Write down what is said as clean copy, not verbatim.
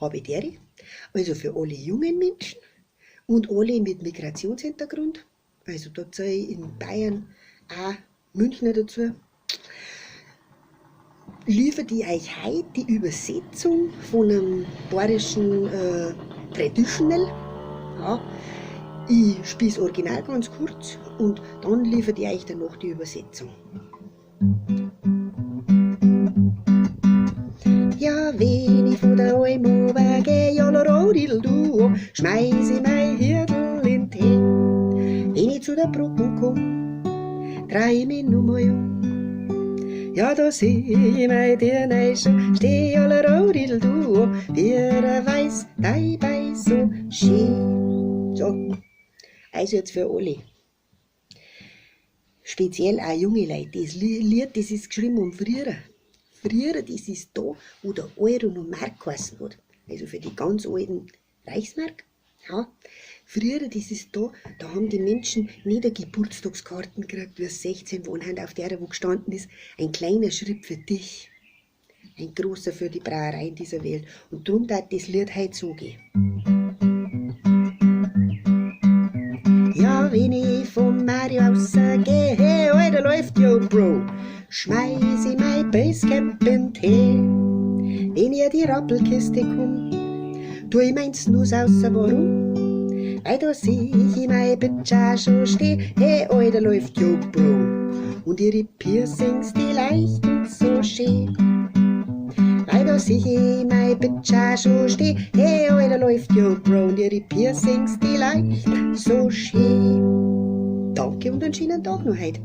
Habe d'Ehre. Also für alle jungen Menschen und alle mit Migrationshintergrund. Also da zähl ich in Bayern auch Münchner dazu. Liefert ich euch heute die Übersetzung von einem bayerischen Traditional. Ja, ich spiel's Original ganz kurz und dann liefert ich euch dann noch die Übersetzung. Ja, wenn ich von der Alm runtergeh, ja, la, ra, didel, du, schmeiß ich mein Hirtel in den Tee. Wenn ich zu der Brücke komm, dreh ich mich noch mal um. Ja, da seh ich mei Dirndl schon steh, ja, la, ra, didel, du, wie der weiß, dei bei so schön. So, also jetzt für alle. Speziell auch junge Leute. Das Lied, das ist geschrieben um früher. Früher, das ist da, wo der Euro noch Mark geheißen hat. Also für die ganz alten Reichsmark. Ja. Früher, das ist da, da haben die Menschen nicht eine Geburtstagskarten gekriegt, wie sie 16 waren, haben, auf der, wo gestanden ist, ein kleiner Schritt für dich, ein großer für die Brauerei in dieser Welt. Und darum darf das Lied heute so gehen. Ja, wenn ich vom Mario rausgehe, hey, Alter, läuft ja, Bro, schmeiß ich mein Basecamp in Tee. Wenn ich an die Rappelkiste komm, tu ich mein Snus aus, warum? Weil da seh ich mein Bitch auch schon steh, hey, Alter, läuft ja, Bro. Und ihre Piercings, die leuchten so schön. Weil da seh ich mein Bitch auch schon steh, hey, Alter, läuft ja, Bro. Und ihre Piercings, die leuchten so schön. Danke und einen schönen Tag noch heute.